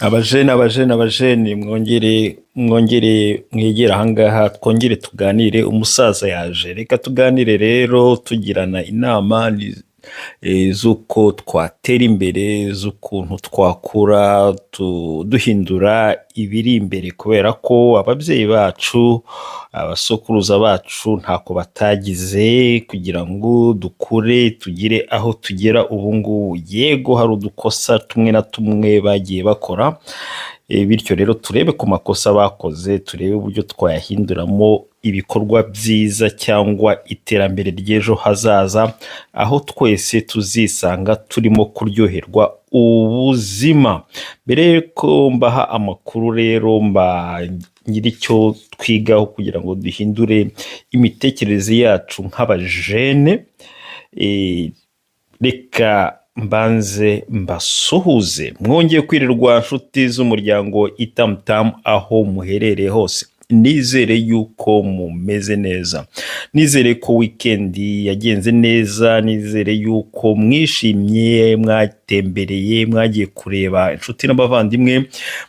Abajene, abajene, abajene, mwongere mwongere mwegere ahangaha twongere tuganire. Umusaza yaje, reka tuganire rero tugirana inama z'uko twatera imbere, z'ukuntu twakura duhindura ibiri imbere, kubera ko ababyeyi bacu, abasokuruza bacu ntako batagize kugira ngo dukure tugire aho tugera ubu ngubu. Yego, hari udukosa tumwe na tumwe bagiye bakora, bityo rero turebe ku makosa bakoze, turebe uburyo twayahinduramo ibikorwa byiza cyangwa iterambere ry'ejo hazaza, aho twese tuzisanga turimo kuryoherwa ubuzima. Mbere y'uko mbaha amakuru rero, mba ngira icyo twigaho kugira ngo duhindure imitekerereze yacu nk'abajene, reka mbanze mbasuhuze. Mwongeye kwirirwa, nshuti z'umuryango Itamutamu, aho muherereye hose. Nizere yuko mumeze neza, nizere ko wikendi yagenze neza, nizere yuko mwishimye, mwatembereye, mwagiye kureba inshuti n'abavandimwe,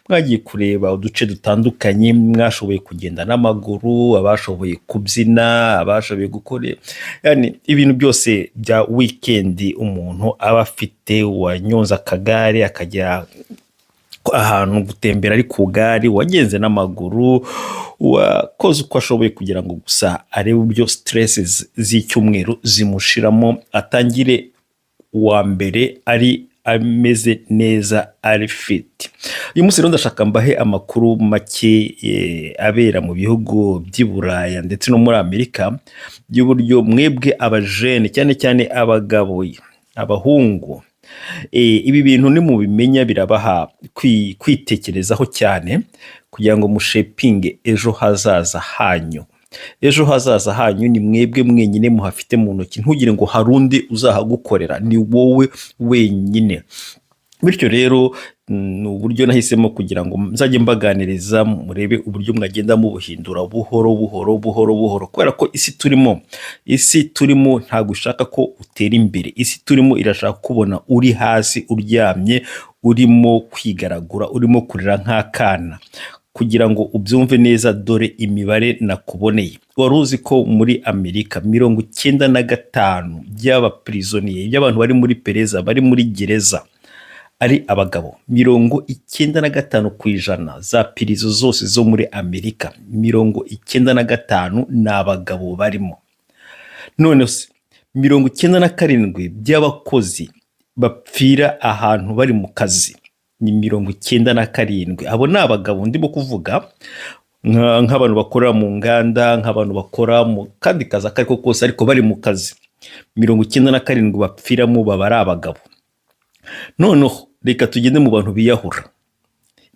mwagiye kureba uduce dutandukanye, mwashoboye kugenda n'amaguru, abashoboye kubyina, abashoboye gukora, yani ibintu byose bya wikendi umuntu aba afite. Uwanyonze akagare akajya ahantu gutembera ari ku gare, uwagenze n'amaguru, wakoze uko ashoboye kugira ngo gusa arebe uburyo stress z'icyumweru zimushiramo, atangire uwa mbere ari ameze neza, ari fit. Uyu munsi rero ndashaka mbahe amakuru make abera mu bihugu by'i Buraya ndetse no muri Amerika, by'uburyo mwebwe abajene, cyane cyane abagabo, abahungu, ibi bintu nimubimenya birabaha kwitekerezaho cyane kugira ngo mushapinge ejo hazaza hanyu. Ejo hazaza hanyu ni mwebwe mwenyine muhafite mu ntoki, ntugire ngo hari undi uzahagukorera, ni wowe wenyine. Bityo rero ni uburyo nahisemo kugira ngo nzajye mbaganiriza, murebe uburyo mwagenda mubuhindura buhoro buhoro buhoro buhoro, kubera ko isi turimo ntabwo ishaka ko utera imbere. Isi turimo irashaka kubona uri hasi, uryamye, urimo kwigaragura, urimo kurira nk'akana. Kugira ngo ubyumve neza, dore imibare nakuboneye. Wari uzi ko muri Amerika 95 by'abaprisonniers, by'abantu bari muri pereza, bari muri gereza, ari abagabo? 95% za prison zose zo muri Amerika, 95 ni abagabo barimo. None se 97 by'abakozi bapfira ahantu bari mu kazi ni 97, abo ni abagabo. Ndimo kuvuga nk'abantu bakorera mu nganda, nk'abantu bakora mu kandi kazi ako ariko kose ariko bari mu kazi, 97 bapfiramo baba ari abagabo. Noneho reka tugende mu bantu biyahura: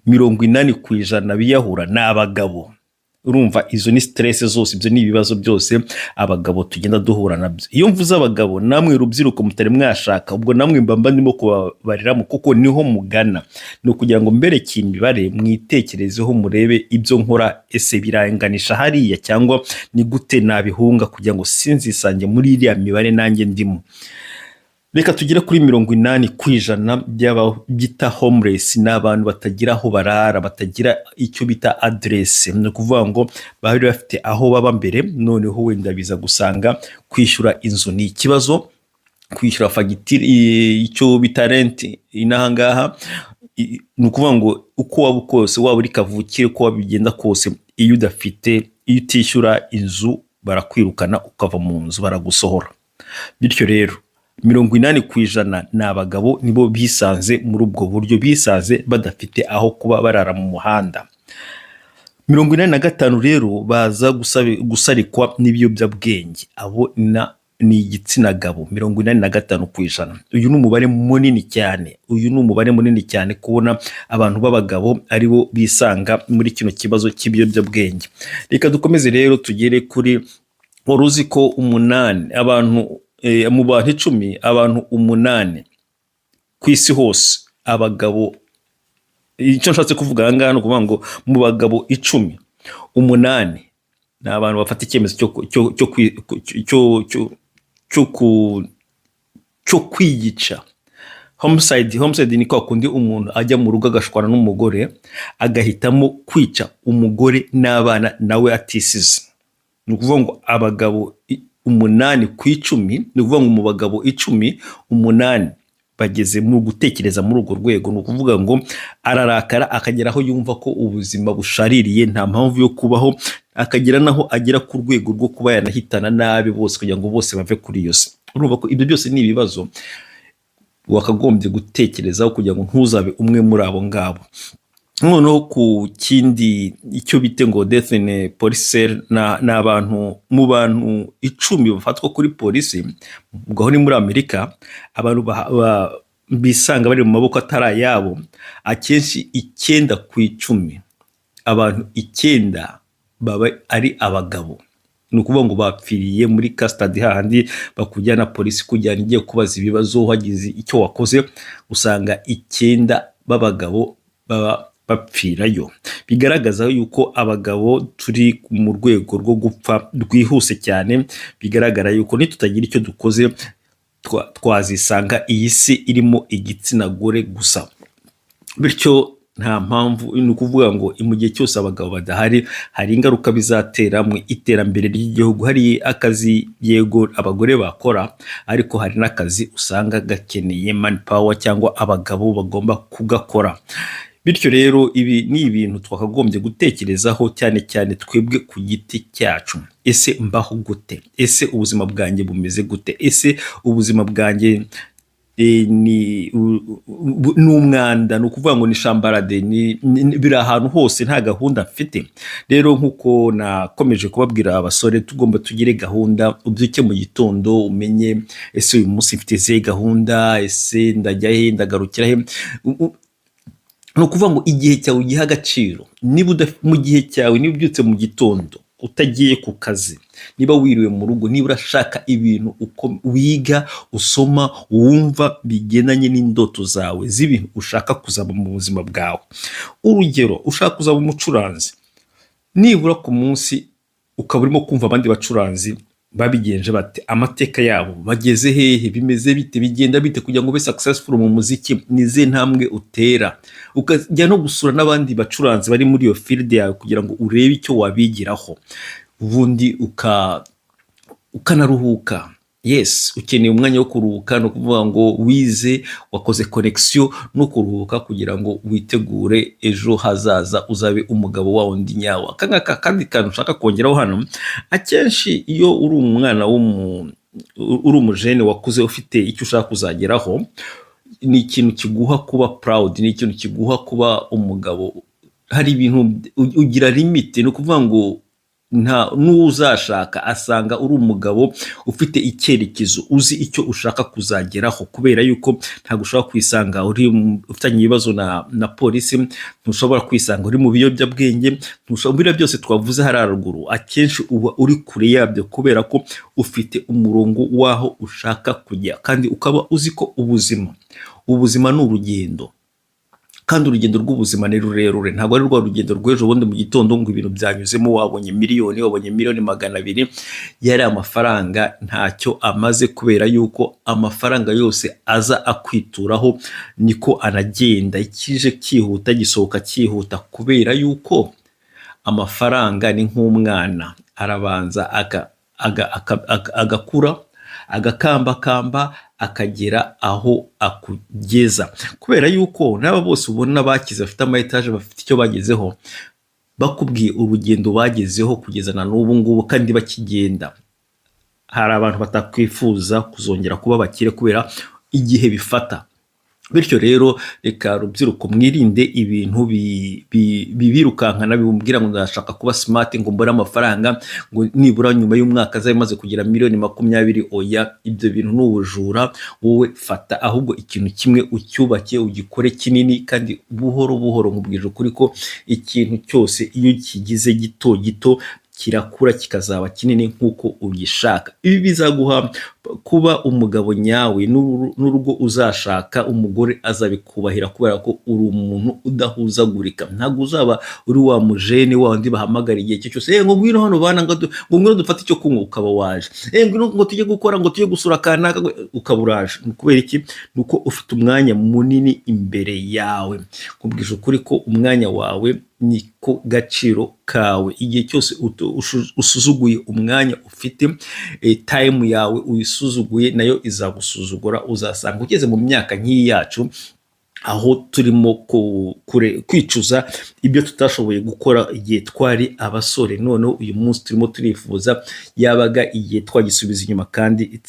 80% biyahura ni abagabo. Urumva izo ni stress zose, ibyo ni ibibazo byose abagabo tugenda duhura nabyo. Iyo mvuze abagabo, namwe rubyiruko mutari mwashaka, ubwo namwe mba ndimo kubabariramo kuko niho mugana. Ni ukugira ngo mbereke imibare, mwitekerezeho, murebe ibyo nkora, ese biranganisha hariya cyangwa ni gute nabihunga kugira ngo sinzisange muri iriya mibare nanjye ndimo? Reka tugere kuri 80% by'abita homeless, ni abantu batagira aho barara, batagira icyo bita aderese. Ni ukuvuga ngo bari bafite aho baba mbere, noneho wenda biza gusanga kwishyura inzu ni ikibazo, kwishyura fagitire, icyo bita rent inaha ngaha. Ni ukuvuga ngo uko waba kose, waba uri kavukire, uko wabigenda kose, iyo udafite, iyo utishyura inzu, barakwirukana ukava mu nzu, baragusohora. Bityo rero 80% ni abagabo, nibo bisanze muri ubwo buryo, bisanze badafite aho kuba, barara mu muhanda. 85 rero baza gusarikwa n'ibiyobyabwenge, abo ni igitsina gabo, 85%. Uyu ni umubare munini cyane, uyu ni umubare munini cyane kubona abantu b'abagabo aribo bisanga muri kino kibazo cy'ibiyobyabwenge. Reka dukomeze rero tugere kuri: wari uzi ko umunani, abantu mu bantu 10, abantu umunani ku isi hose, abagabo, icyo nshatse kuvuga aha ngaha ni ukuvuga ngo mu bagabo 10, umunani ni abantu bafata icyemezo cyo kwiyica. Homicide, homicide ni kwa kundi umuntu ajya mu rugo agashwana n'umugore, agahitamo kwica umugore n'abana nawe atisize. Ni ukuvuga ngo abagabo 8 ku 10, ni ukuvuga ngo mu bagabo 10, 8 bageze mu gutekereza muri urwo rwego. Ni ukuvuga ngo ararakara akagera aho yumva ko ubuzima bushaririye, nta mpamvu yo kubaho, akagera naho agera ku rwego rwo kuba yanahitana nabi bose kugira ngo bose bave kuri iyo si. Urumva ko ibyo byose ni ibibazo wakagombye gutekerezaho kugira ngo ntuzabe umwe muri abo ngabo. Noneho ku kindi, icyo bite ngo death in police cell, ni abantu mu bantu 10 bafatwa kuri polisi, ubwo aho ni muri Amerika, abantu bisanga bari mu maboko atari ayabo, akenshi 9 ku 10, abantu 9 baba ari abagabo. Ni ukuvuga ngo bapfiriye muri custody, hahandi bakujyana, polisi kujyana igiye kubaza ibibazo wagize icyo wakoze, usanga 9 b'abagabo baba bapfirayo. Bigaragaza yuko abagabo turi mu rwego rwo gupfa rwihuse cyane. Bigaragara yuko nitutagira icyo dukoze, twazisanga iyi si irimo igitsina gore gusa. Bityo nta mpamvu, ni ukuvuga ngo mu gihe cyose abagabo badahari, hari ingaruka bizatera mu iterambere ry'igihugu. Hari akazi yego abagore bakora, ariko hari n'akazi usanga gakeneye man power cyangwa abagabo bagomba kugakora. Bityo rero ibi ni ibintu twakagombye gutekerezaho cyane cyane twebwe ku giti cyacu. Ese mbaho gute? Ese ubuzima bwanjye bumeze gute? Ese ubuzima bwanjye ni umwanda? Ni ukuvuga ngo ni shambarade, biri ahantu hose, nta gahunda mfite. Rero nk'uko nakomeje kubabwira abasore, tugomba tugire gahunda. Ubyuke mu gitondo umenye: ese uyu munsi mfite izihe gahunda? Ese ndajya he? Ndagarukira he? Ni ukuvuga ngo igihe cyawe ugihe agaciro. Niba mu gihe cyawe, niba ubyutse mu gitondo utagiye ku kazi, niba wiriwe mu rugo, niba urashaka ibintu uko wiga, usoma, wumva bigendanye n'indoto zawe z'ibintu ushaka kuzaba mu buzima bwawe. Urugero, ushaka kuzaba umucuranzi, nibura ku munsi ukaba urimo kumva abandi bacuranzi babigenje bate, amateka yabo, bageze hehe, bimeze bite, bigenda bite kugira ngo ube successful mu muziki, ni izihe ntambwe utera, ukajya no gusura n'abandi bacuranzi bari muri iyo field yawe kugira ngo urebe icyo wabigiraho, ubundi ukanaruhuka. Yes, ukeneye umwanya wo kuruhuka. Ni ukuvuga ngo wize, wakoze connection no kuruhuka kugira ngo witegure ejo hazaza, uzabe umugabo wa wundi nyawo. Aka ngaka kandi kantu ushaka kongeraho hano, akenshi iyo uri umwana uri umujene wakuze ufite icyo ushaka kuzageraho, ni ikintu kiguha kuba proud, ni ikintu kiguha kuba umugabo. Hari ibintu ugira limite, ni ukuvuga ngo nta n'uzashaka asanga uri umugabo ufite icyerekezo, uzi icyo ushaka kuzageraho, kubera yuko ntabwo ushobora kwisanga uri ufitanye ibibazo na polisi, ntushobora kwisanga uri mu biyobyabwenge, ntushobora biriya byose twavuze hariya haruguru. Akenshi uba uri kure yabyo kubera ko ufite umurongo w'aho ushaka kujya, kandi ukaba uzi ko ubuzima ni urugendo, kandi urugendo rw'ubuzima ni rurerure. Ntabwo ari rwa rugendo rw'ejo bundi mu gitondo ngo ibintu byanyuzemo, wabonye miliyoni, wabonye miliyoni 200. Yari amafaranga ntacyo amaze, kubera yuko amafaranga yose aza akwituraho niko anagenda. Ikije cyihuta gisohoka cyihuta, kubera yuko amafaranga ni nk'umwana, arabanza agakura, agakambakamba, akagera aho akugeza. Kubera yuko n'aba bose ubona bakize, bafite ama etaje, bafite icyo bagezeho, bakubwiye urugendo bagezeho kugeza na n'ubu ngubu kandi bakigenda, hari abantu batakwifuza kuzongera kuba bakire kubera igihe bifata. Bityo rero reka rubyiruko mwirinde ibintu bibirukankana, bimubwira ngo ndashaka kuba smart, ngo mbone amafaranga, ngo nibura nyuma y'umwaka azabe maze kugira miliyoni 20. Oya, ibyo bintu ni ubujura. Wowe fata ahubwo ikintu kimwe ucyubake, ugikore kinini kandi buhoro buhoro. Nkubwije ukuri ko ikintu cyose iyo kigize gito gito kirakura kikazaba kinini nk'uko ugishaka. Ibi bizaguha Kuba umugabo nyawe n'urugo uzashaka, umugore azabikubahira kubera ko uri umuntu udahuzagurika. Ntabwo uzaba uri wa mujene wa wundi bahamagara igihe cye cyose: "Ngo ngwino hano bana, ngo ngwino dufate icyo kunywa," ukaba waje, "Ngwino ngo tujye gukora, ngo tujye gusura kanaka," ukaba uraje. Ni ukubera iki? Ni uko ufite umwanya munini imbere yawe. Nkubwije ukuri ko umwanya wawe niko gaciro kawe. Igihe cyose usuzuguye umwanya ufite, time yawe uyisuzuguye, nayo izagusuzugura. Uzasanga ugeze mu myaka nk'iyi yacu, aho turimo kwicuza ibyo tutashoboye gukora igihe twari abasore. Noneho uyu munsi turimo turifuza yabaga igihe twagisubiza inyuma, kandi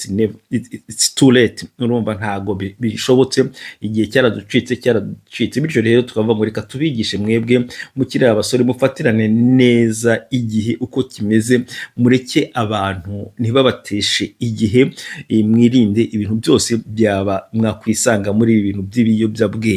it's too late. Urumva ntago bishobotse, igihe cyaraducitse, cyaraducitse. Bityo rero tukavuga ngo reka tubigishe mwebwe mukiri abasore, mufatirane neza igihe uko kimeze, mureke abantu ntibabateshe igihe, mwirinde ibintu byose byaba mwakwisanga muri ibi bintu by'ibiyobyabwenge.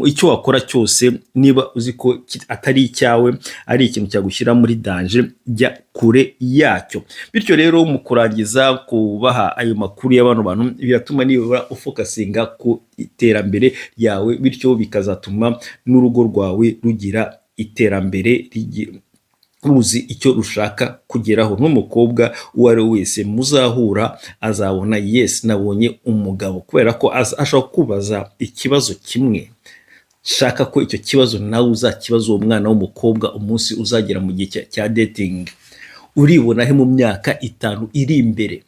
Icyo wakora cyose, niba uzi ko atari icyawe, ari ikintu cyagushyira muri danger, jya kure yacyo. Bityo rero mu kurangiza kubaha ayo makuru y'abano bantu, biratuma nibura ufocusinga ku iterambere ryawe, bityo bikazatuma n'urugo rwawe rugira iterambere, ruzi icyo rushaka kugeraho. N'umukobwa uwo ari we wese muzahura azabona: "Yes, nabonye umugabo." Kubera ko ashobora kubaza ikibazo kimwe. Shaka ko icyo kibazo nawe uzakibaza uwo mwana w'umukobwa umunsi uzagera mu gihe cya dating: uribona he mu myaka 5 iri imbere?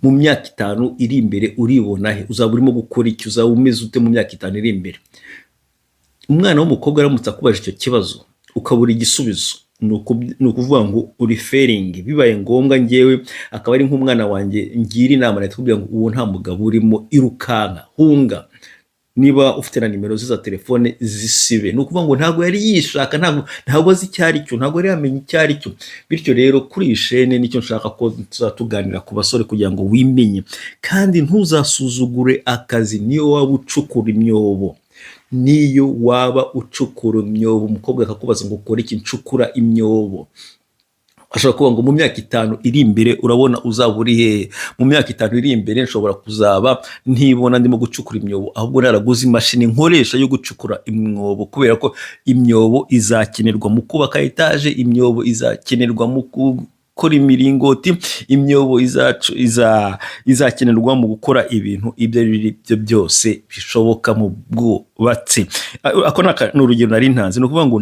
Mu myaka 5 iri imbere uribona he? Uzaba urimo gukora iki? Uzaba umeze ute mu myaka 5 iri imbere? Umwana w'umukobwa aramutse akubaje icyo kibazo ukabura igisubizo, ni ukuvuga ngo uri failing. Bibaye ngombwa ngewe akaba ari nk'umwana wanjye ngira inama, nahita kubwira ngo uwo nta mugabo urimo, irukanka, hunga. Niba ufite na nimero ze za telefone, zisibe. Ni ukuvuga ngo ntabwo yari yishaka, ntabwo azi icyo ari cyo, ntabwo yari yamenya icyo ari cyo. Bityo rero kuri iyi shene nicyo nshaka ko tuzatuganira ku basore, kugira ngo wimenye, kandi ntuzasuzugure akazi. Niyo waba ucukura imyobo, niyo waba ucukura imyobo, umukobwa akakubaza ngo ukore iki? "Ncukura imyobo." Ashobora kuvuga ngo mu myaka 5 iri imbere urabona uzaba uri hehe? Mu myaka 5 iri imbere nshobora kuzaba ntibona ndimo gucukura imyobo, ahubwo naraguze imashini nkoresha yo gucukura imyobo, kubera ko imyobo izakenerwa mu kubaka etaje, imyobo izakenerwa mu gukora imiringoti, imyobo izakenerwa mu gukora ibintu ibyo ari byo byose bishoboka mu bwubatsi. Ako ni urugero nari ntanze. Ni ukuvuga ngo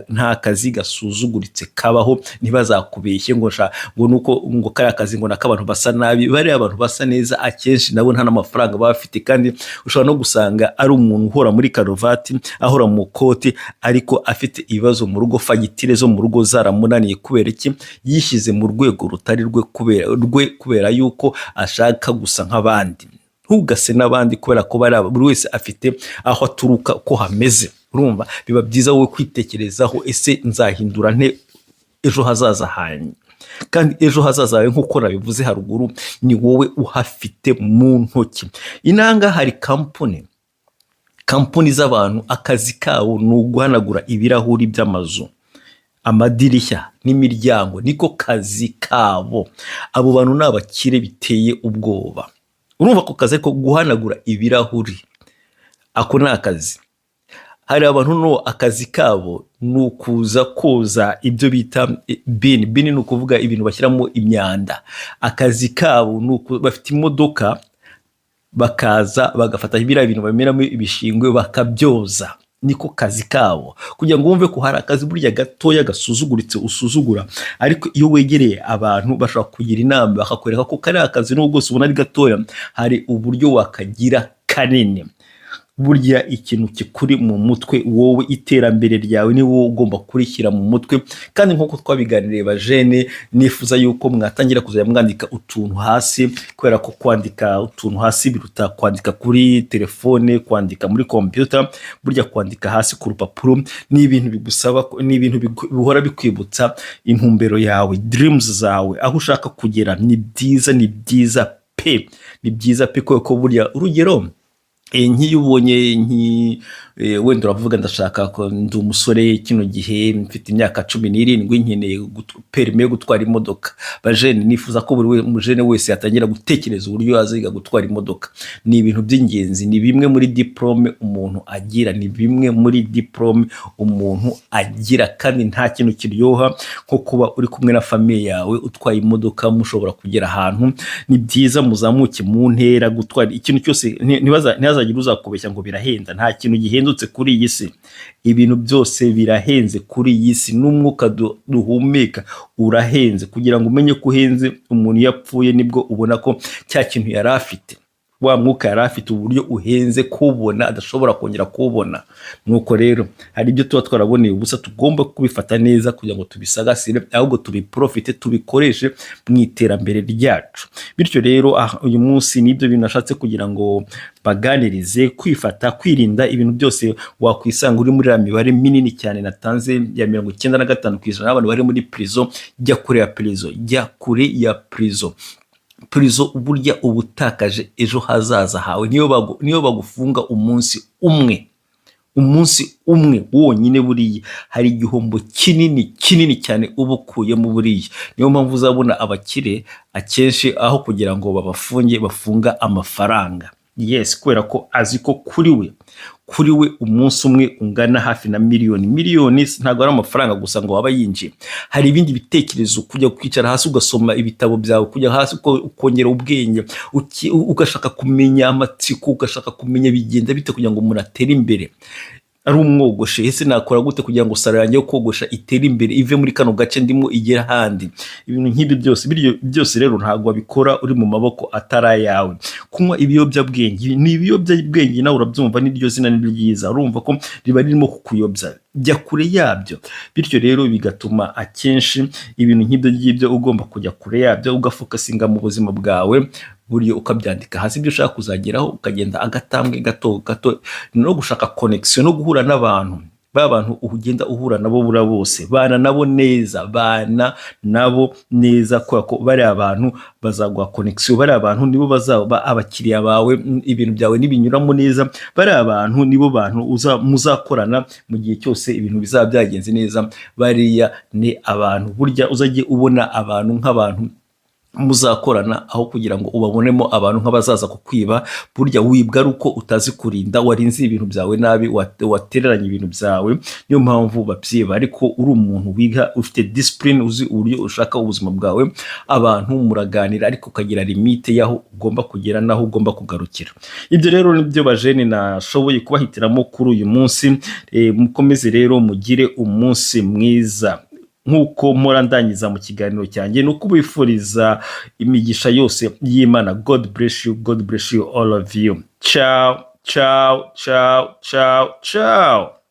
nta kazi gasuzuguritse kabaho. Ntibazakubeshye ngo ngo nuko ngo kariya kazi ngo nako basa nabi. Bariya abantu basa neza akenshi nabo nta n'amafaranga baba bafite, kandi ushobora no gusanga ari umuntu uhora muri karuvati, ahora mu koti, ariko afite ibibazo mu rugo, fagitire zo mu rugo zaramunaniye. Kubera iki? Yishyize mu rwego rutari rwe kubera yuko ashaka gusa nk'abandi. Ntugase n'abandi, kubera ko buri wese afite aho aturuka ko hameze. Urumva biba byiza wowe kwitekerezaho: ese nzahindura nte ejo hazaza hanjye? Kandi ejo hazaza hawe, nk'uko nabivuze haruguru, ni wowe uhafite mu ntoki. Inanga hari kampani z'abantu akazi kabo ni uguhanagura ibirahuri by'amazu, amadirishya n'imiryango, niko kazi kabo. Abo bantu ni abakire biteye ubwoba. Urumva ako kazi ko guhanagura ibirahuri, ako ni akazi. Hari abantu no akazi kabo ni ukuza koza ibyo bita bin. Bin ni ukuvuga ibintu bashyiramo imyanda. Akazi kabo ni uku, bafite imodoka, bakaza bagafata biriya bintu bamenamo ibishingwe bakabyoza, niko kazi kabo. Kugira ngo wumve ko hari akazi burya gatoya gasuzuguritse usuzugura, ariko iyo wegereye abantu bashobora kugira inama, bakakwereka ko kariya kazi nubwo bwose ubona ari gatoya, hari uburyo wakagira kanini. Burya ikintu kikuri mu mutwe wowe, iterambere ryawe ni wowe ugomba kurishyira mu mutwe. Kandi nk'uko twabiganiriye, bajene, nifuza yuko mwatangira kuzajya mwandika utuntu hasi, kubera ko kwandika utuntu hasi biruta kwandika kuri telefone, kwandika muri kompiyuta. Burya kwandika hasi ku rupapuro ni ibintu bigusaba, ni ibintu bihora bikwibutsa intumbero yawe, dreams zawe, aho ushaka kugera. Ni byiza, ni byiza pe, ni byiza pe, kubera ko burya urugero Nk'iyo ubonye wenda uravuga: "Ndashaka ko ndi umusore kino gihe, mfite imyaka 17, nkeneye permis yo gutwara imodoka." Bajene, nifuza ko buri mujene wese yatangira gutekereza uburyo yaziga gutwara imodoka. Ni ibintu by'ingenzi, ni bimwe muri diplôme umuntu agira, ni bimwe muri diplôme umuntu agira. Kandi nta kintu kiryoha nko kuba uri kumwe na famille yawe, utwaye imodoka, mushobora kugera ahantu. Ni byiza, muzamuke mu ntera. Gutwara ikintu cyose, ntihazagire uzakubeshya ngo birahenda. Nta kintu gihendutse kuri iyi si, ibintu byose birahenze kuri iyi si. N'umwuka duhumeka urahenze. Kugira ngo umenye ko uhenze, umuntu iyo apfuye nibwo ubona ko cya kintu yari afite, wa mwuka yari afite, uburyo uhenze kuwubona, adashobora kongera kuwubona. Nuko rero hari ibyo tuba twaraboneye ubusa, tugomba kubifata neza kugira ngo tubisagasire, ahubwo tubiprofite, tubikoreshe mu iterambere ryacu. Bityo rero uyu munsi nibyo bintu nashatse kugira ngo baganirize: kwifata, kwirinda ibintu byose wakwisanga uri muri ya mibare minini cyane natanze ya 95% y'abantu bari muri prison. Jya kure ya prison, jya kure ya prison. Prison burya uba utakaje ejo hazaza hawe. Niyo bagufunga umunsi umwe, umunsi umwe wonyine, buriya hari igihombo kinini kinini cyane uba ukuyemo buriya. Niyo mpamvu uzabona abakire akenshi aho kugira ngo babafunge, bafunga amafaranga. Yes, kubera ko azi ko kuri we umunsi umwe ungana hafi na miliyoni. Miliyoni ntabwo ari amafaranga gusa ngo waba yinjiye, hari ibindi bitekerezo, kujya kwicara hasi ugasoma ibitabo byawe, kujya hasi ukongera ubwenge, ugashaka kumenya amatsiko, ugashaka kumenya bigenda bite kugira ngo umuntu atere imbere. Ari umwogoshe, ese nakora gute kugira ngo salon yanjye yo kogosha itere imbere, ive muri kano gace ndimo igere ahandi? Ibintu nk'ibyo byose. Bityo byose rero ntabwo wabikora uri mu maboko atari ayawe. Kunywa ibiyobyabwenge, ni ibiyobyabwenge, nawe urabyumva, n'iryo zina ni ryiza, urumva ko riba ririmo kukuyobya. Jya kure yabyo. Bityo rero bigatuma akenshi ibintu nk'ibyo ngibyo ugomba kujya kure yabyo, ugafocusinga mu buzima bwawe, buriya ukabyandika hasi ibyo ushaka kuzageraho, ukagenda agatambwe gato gato, no gushaka connection no guhura n'abantu. Ba bantu ugenda uhura nabo bura bose, bana nabo neza, bana nabo neza, kubera ko bariya abantu bazaguha connection, bariya abantu nibo bazaba abakiriya bawe ibintu byawe nibinyuramo neza. Bariya bantu nibo bantu muzakorana mu gihe cyose ibintu bizaba byagenze neza. Bariya ni abantu burya uzajye ubona abantu nk'abantu muzakorana, aho kugira ngo ubabonemo abantu nk'abazaza kukwiba. Burya wibwa ari uko utazi kurinda, warinze ibintu byawe nabi, watereranye ibintu byawe, niyo mpamvu babyiba. Ariko uri umuntu wiga, ufite discipline, uzi uburyo ushaka ubuzima bwawe, abantu muraganira, ariko ukagira limite y'aho ugomba kugera n'aho ugomba kugarukira. Ibyo rero nibyo, bajene, nashoboye kubahitiramo kuri uyu munsi. Mukomeze rero mugire umunsi mwiza. Nk'uko mpora ndangiza mu kiganiro cyanjye, ni ukubifuriza imigisha yose y'Imana. God bless you, God bless you, all of you. Ciao, ciao, ciao, ciao, ciao.